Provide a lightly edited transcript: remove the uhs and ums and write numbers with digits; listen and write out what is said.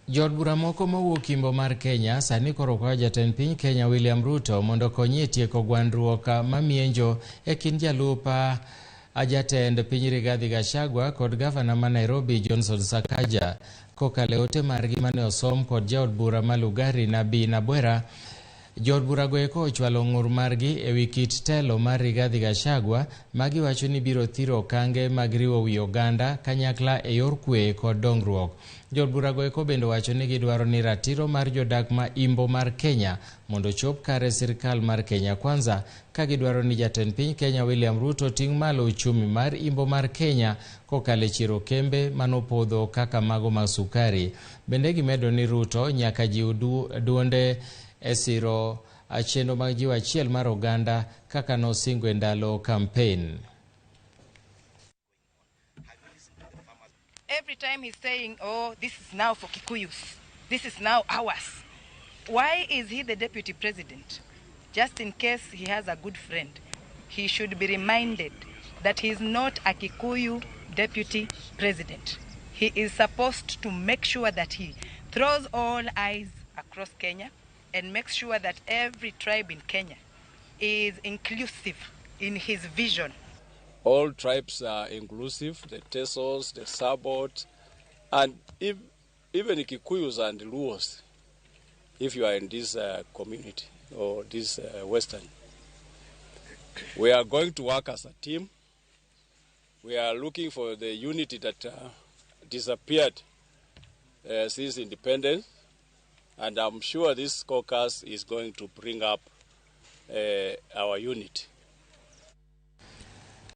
Jood bura moko mowuok Imbo mar Kenya sani koro kwayo jatend piny Kenya William Ruto mondo okonyi e tieko gwandruok mamienjo e kind jalup jatend piny Rigathi Gachagua kod gavana ma Nairobi Johnson Sakaja. Kokalo e ote margi mane osom kod jaod bura ma Lugari Nabii Nabwera, jood burago eko ochwalo ng'ur margi ewi kit telo mar Rigathi Gachagua ma giwacho ni biro thiro okange mag riwo wi oganda kanyakla e yor kwe kod dongruok. Jood burago eko bende owacho ni gidwaro ni ratiro mar jodak ma Imbo mar Kenya mondo ochop kare sirkal mar Kenya Kwanza ka gidwaro ni jatend piny Kenya William Ruto ting' malo uchumi mar Imbo mar Kenya kokalo e chiero kembe manopodho kaka mago mag sukari. Bende gimedo ni Ruto nyaka jiw duonde e siro chenro mag jiwo achiel mar oganda kaka nosingo e ndalo kampen. Every time he's saying, oh, this is now for Kikuyus, this is now ours. Why is he the deputy president? Just in case he has a good friend, he should be reminded that he is not a Kikuyu deputy president. He is supposed to make sure that he throws all eyes across Kenya and makes sure that every tribe in Kenya is inclusive in his vision. All tribes are inclusive, the Tesos, the Sabot, and even Kikuyus and Luos, if you are in this community or this Western. We are going to work as a team. We are looking for the unity that disappeared since independence, and I'm sure this caucus is going to bring up our unity.